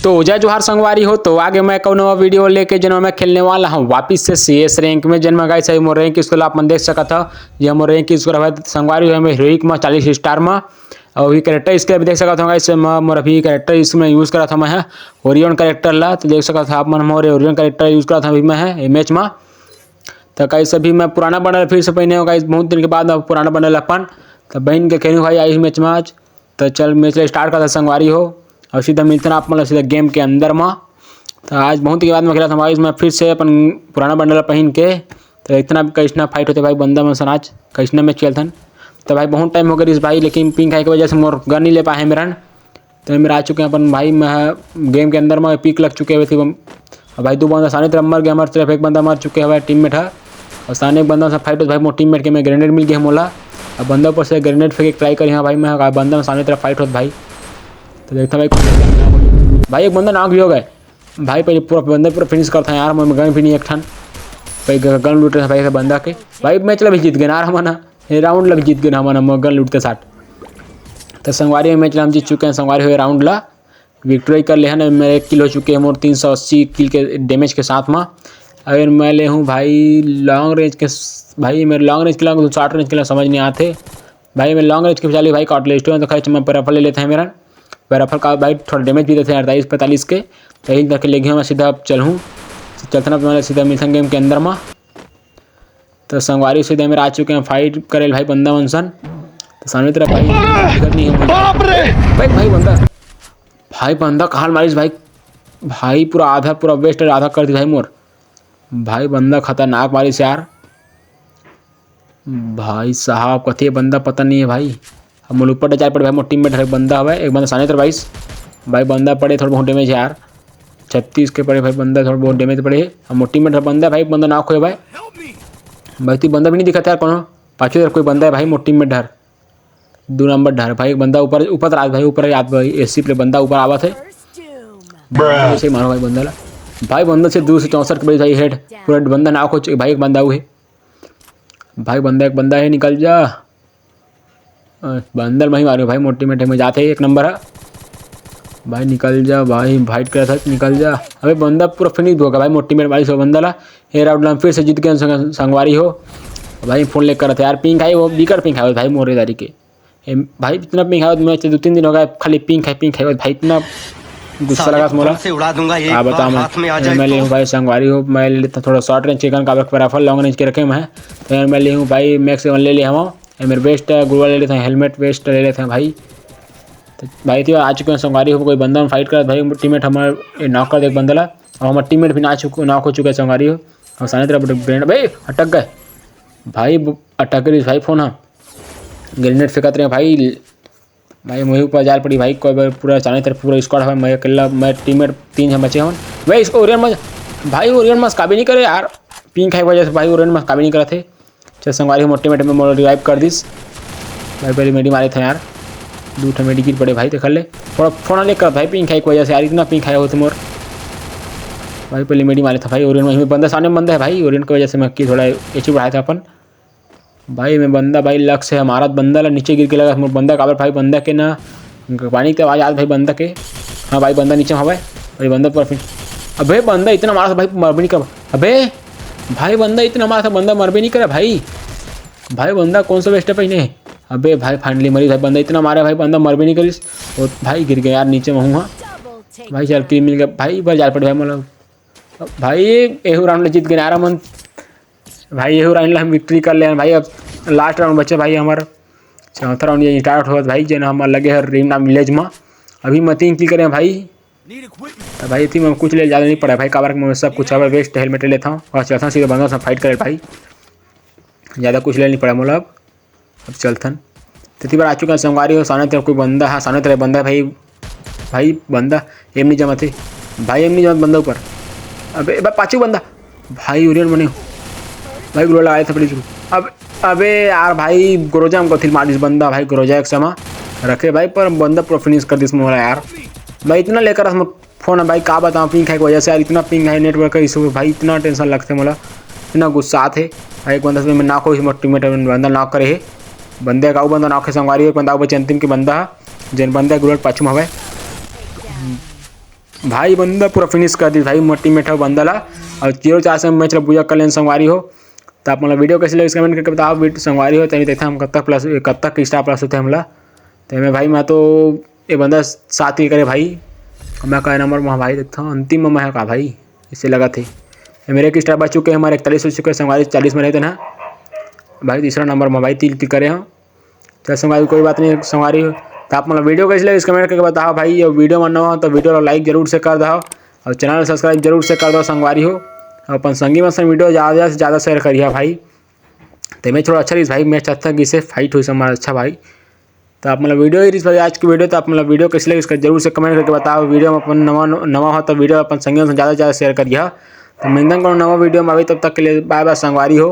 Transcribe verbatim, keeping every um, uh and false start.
तो जय जोहार संगवारी हो, तो आगे मैं कौन नवा वीडियो लेके, जेन में मैं खेलने वाला हूँ वापिस से सीएस रैंक में। जेन में गाइस, मोर रैंक स्कोर आप मन देख सकत हो, ये मोर रैंक स्कोर हवे संगवारी हो, मैं हीरोइक में चालीस स्टार में। और अभी कैरेक्टर स्किल भी देख सकत हो गाइस, मैं मोर अभी कैरेक्टर स्किल में यूज़ करत हूँ मैं है ओरियन कैरेक्टर ला। तो देख सकत हो आप मन, मोर ओरियन कैरेक्टर यूज़ करत हूँ अभी मैं है ये मैच में। तो गाइस, अभी मैं पुराना बंडल फिर से पहने हो गाइस, बहुत दिन के बाद अब पुराना बंडल अपन तो बहन के खेलूँ भाई आई मैच में आज। तो चल, मैच ला स्टार्ट करता संगवारी हो, और सीधा मिलते हैं आप मन ला सीधा गेम के अंदर में। तो आज बहुत के बाद मैं खेला था भाई, मैं फिर से अपन पुराना बंडल पहन के। तो इतना कैसना फाइट होते भाई बंदा मन सन, आज कैसना मैच खेलथन। तो भाई बहुत टाइम हो गया इस भाई, लेकिन पिंक खाए की वजह से मोर गन नहीं ले पाए मेरन। तो मेरा आ चुके हैं अपन भाई, मैं गेम के अंदर में पिक लग चुके हुए थे। अब भाई दो बंदा सामने तरफ मर गया हमारे तरफ, एक बंदा मर चुके हमारे टीममेट है। और सामने एक बंदा से फाइट होत भाई, मोर टीममेट के मैं ग्रेनेड मिल गया मोला। अब बंदा ऊपर से ग्रेनेड फेंक के ट्राई करी, हाँ भाई मैं, बंदा में सामने तरफ फाइट होत भाई। तो देखता भाई, भाई एक बंदा नॉक भी हो गए भाई। पहले पूरा बंदा पूरा फिनिश करता है यार, मैं गन भी नहीं एक ठन। भाई ग-, गन लूट रहे हैं भाई बंदा के। भाई मैच ला भी जीत गए ना यार हमन, ये राउंड ला भी जीत गए ना हमन, हम गन लूटते साथ। तो संगवारी में मैच ला हम जीत चुके हैं संगवारी हो, राउंड ला विक्ट्री कर ले हन। मेरे एक किल हो चुके हैं मोर तीन सौ अस्सी किल के डैमेज के साथ में। अगर मैं ले हूँ भाई लॉन्ग रेंज के स-, भाई मेरे लॉन्ग रेंज के लॉन्ग शॉर्ट रेंज के लिए समझ नहीं आते भाई। मैं लॉन्ग रेंज के चलिए भाई, कटलेट स्टोन तो खैर मैं पैराफल ले लेते हैं मेरा। पैराफल का भाई थोड़ा डैमेज भी देते हैं अड़तालीस पैंतालीस के। तो यही तक ले गए मैं सीधा अब चलूँ, चलते ना मैं सीधा मिशन गेम के अंदर में। तो संगवारी सीधा मेरा आ चुके हैं फाइट करे भाई बंदा मन सन। तो सामने तरफ भाई दिक्कत नहीं है। बाप रे! भाई, भाई बंदा, भाई बंदा कहाँ मारिस भाई? भाई पूरा आधा पूरा वेस्ट आधा कर दी भाई मोर। भाई बंदा खतरनाक मारिस यार। भाई साहब कथे बंदा पता नहीं है भाई। अब मोर ऊपर जाए पड़े भाई, मोर टीममेट है बंदा हवे, एक बंदा सामने तरफ भाई। भाई बंदा पड़े थोड़ा बहुत डैमेज है यार, छत्तीस के पड़े भाई बंदा, थोड़ा बहुत डैमेज पड़े है। अब मोर टीममेट है बंदा भाई, बंदा नॉक होए भाई। भाई तू बंदा भी नहीं दिखा यार कोनो, पाछू तरफ कोई बंदा है भाई मोर टीममेट डर। दो नंबर डर भाई, एक बंदा ऊपर, ऊपर तरफ भाई, ऊपर याद भाई एसी पे बंदा ऊपर आवत है। ऐसे ही मारो भाई बंदा ला। भाई बंदा से दो सौ चौसठ के बड़ी भाई हेड, पूरा बंदा नॉक हो चुके भाई, एक बंदा हुए। भाई बंदा, एक बंदा है, निकल जा। अ, बंदर मैं ही मारे भाई, मोटी मेटे में जाते ही एक नंबर है। भाई निकल जा भाई, फाइट कर सकते, निकल जा। अबे बंदा पूरा फिनिश हो गया भाई, मोटी मेट मारी सौ बंदा ला। ये राउंड ला हम फिर से जीत गए संग-, संगवारी हो। भाई फोन लेकर रहते यार, पिंक आई वो, बिकर पिंक आई भाई, मोरे दारी के। ए, भाई इतना पिंक आई, मैं दो तीन दिन हो गया खाली पिंक है, पिंक है भाई, इतना गुस्सा साले लगा को मोला। बम से उड़ा दूंगा, एक का बार बताऊं मैं? हाथ में आ जाए मैं ले तो। हूँ भाई संगवारी हो, मैं ले लेता थोड़ा शॉर्ट रेंज के गन, का बार राइफल लॉन्ग रेंज के रखे मैं। तो यार मैं ले हूँ भाई मैक्स सेवन ले लिया हम। ये मेरे वेस्ट है, गुरुआ ले लेते हैं, हेलमेट वेस्ट ले लेते हैं भाई। तो भाई थी आ चुके हैं संगवारी हो, कोई बंदा में फाइट करत भाई, टीममेट हमारे नॉक कर दे एक बंदा ला, और हमारे टीममेट भी ना चुके, नॉक हो चुके हैं संगवारी हो। और सामने तरफ ग्रेनेड भाई अटक गए भाई, ब-, अटक रही भाई फोन, हाँ ग्रेनेड फेंकत रहे भाई। भाई मुझे ऊपर जाल पड़ी भाई, कोई बार पूरा सामने तरफ पूरा स्क्वाड है, मैं अकेला, मैं टीममेट तीन जन बचे हवन। भाई इसको ओरियन मस, भाई ओरियन मस काबी नहीं करे यार, पिंक है की वजह से भाई ओरियन मस काबी नहीं करत है। चल संगवारी हो, मोटे मोटे में मोला रिवाइव कर दिस। भाई पहले मेडी मारे थे यार, दो ठो मेडी किट पड़े भाई, देख ले। थोड़ा फोन लेकर भाई, पिंक है की वजह से यार, इतना पिंक है होते मोर। भाई पहले मेडी मारे था भाई, ओरियन में बंदा, सामने में बंदा है भाई, ओरियन की वजह से मैं की थोड़ा एचपी बढ़ाया था अपन। भाई मैं बंदा भाई लक से हमारा बंदा ला नीचे गिर के लगा, मोर बंदा काबर भाई, बंदा के ना पानी के आवाज आत भाई बंदा के। हाँ भाई बंदा नीचे हवा है भाई, बंदा पर फिर। अबे बंदा इतना मारा था भाई, मर भी नहीं कर। अबे भाई बंदा इतना मारा था, बंदा मर भी नहीं करे भाई। भाई बंदा कौन सा वेस्ट है पहने? अबे भाई फाइनली मरी भाई, बंदा इतना मारा भाई, बंदा मर भी नहीं करिस। और भाई गिर गया यार नीचे में हूँ। हाँ भाई चल किल मिल गया भाई, एक बार जाल पड़े भाई, मतलब भाई एहू राउंड जीत गए यार हमन। भाई एहू राउंड हम विक्ट्री कर ले भाई। अब लास्ट राउंड बचे भाई हमारा, चौथा राउंड ये स्टार्ट होत भाई, जेन हमर लगे हर रीम नाम विलेज में। अभी मैं तीन किल करे भाई। तो भाई थी मैं कुछ ले ज़्यादा नहीं पड़ा भाई, काबर के मैं सब कुछ हवे वेस्ट हेलमेट ले लेता हूँ और चलता हूँ सीधे बंदा से फाइट करे भाई। ज़्यादा कुछ ले नहीं पड़ा मोला। अब अब चलथन। तेती बार आ चुका है संगवारी हो, सामने तरफ कोई बंदा है, सामने तरफ बंदा है भाई। भाई बंदा एम नहीं जमत है भाई, एम नहीं जमत बंदा ऊपर। अबे बा-, पाछू बंदा भाई, ओरियन बने हो भाई, गुलाल आए थे बड़ी शुरू। अब अबे यार भाई, ग्रोजा हमको थिल मार दिस बंदा भाई, ग्रोजा एक समा रखे भाई, पर बंदा पूरा फिनिश कर दिस मोला यार। भाई इतना लेकर हम फोन है भाई, का बताऊँ, पिंक है की वजह से यार, इतना पिंक है, नेटवर्क का इशू भाई, इतना टेंशन लगते मोला, इतना गुस्सा आते भाई। एक बंदा से मैं नॉक हो, मोर टीममेट बंदा नॉक करे है, बंदे का वो बंदा नॉक है संगवारी, एक बंदा वो बचे अंतिम के बंदा है, जेन बंदा गुलर पाछू में हवे। भाई बंदा पूरा फिनिश कर दी भाई, मोर टीममेट ह बंदा ला। अउ जीरो चार से मैच ला बुझा कर लेन संगवारी हो। त आप मन ला वीडियो कइसे लगिस कमेंट करके बताओ। वीडियो संगवारी हो, तनी देखथन हम कब तक प्लस, कब तक स्टार प्लस होथे हमला। त एमे भाई मैं तो ये बंदा सात किल करे भाई। मैं का नंबर में भाई देखथन, अंतिम में मैं का भाई, इससे लगा थे। ये मेरे एक स्टार बच चुके हैं, हमारे इकतालीस हो चुके हैं संगवारी, चालीस में रहते ना भाई। तीसरा नंबर में भाई तीन किल करे हैं। चल संगवारी, कोई बात नहीं संगवारी। त आप मन ला वीडियो कइसे लगिस कमेंट करके बताओ भाई। अउ वीडियो में नवा हो त वीडियो ला लाइक जरूर से कर दो, अउ चैनल सब्सक्राइब जरूर से कर दो संगवारी हो। अउ अपन संगी मन संग वीडियो ज़्यादा से ज़्यादा शेयर करिहा भाई। त मैच थोड़ा अच्छा रहिस भाई, मैच अच्छा गिसे, फाइट होइस हमारा अच्छा भाई। त आप मन ला वीडियो ही रहिस भाई आज की वीडियो। त आप मन ला वीडियो कइसे लगिस जरूर से कमेंट करके बताओ। वीडियो में अपन नवा नवा हो त वीडियो अपन संगी मन संग ज़्यादा से ज़्यादा शेयर करिहा। त मिलथन कोनो नवा वीडियो में अभी, तब तक के लिए बाय बाय संगवारी हो।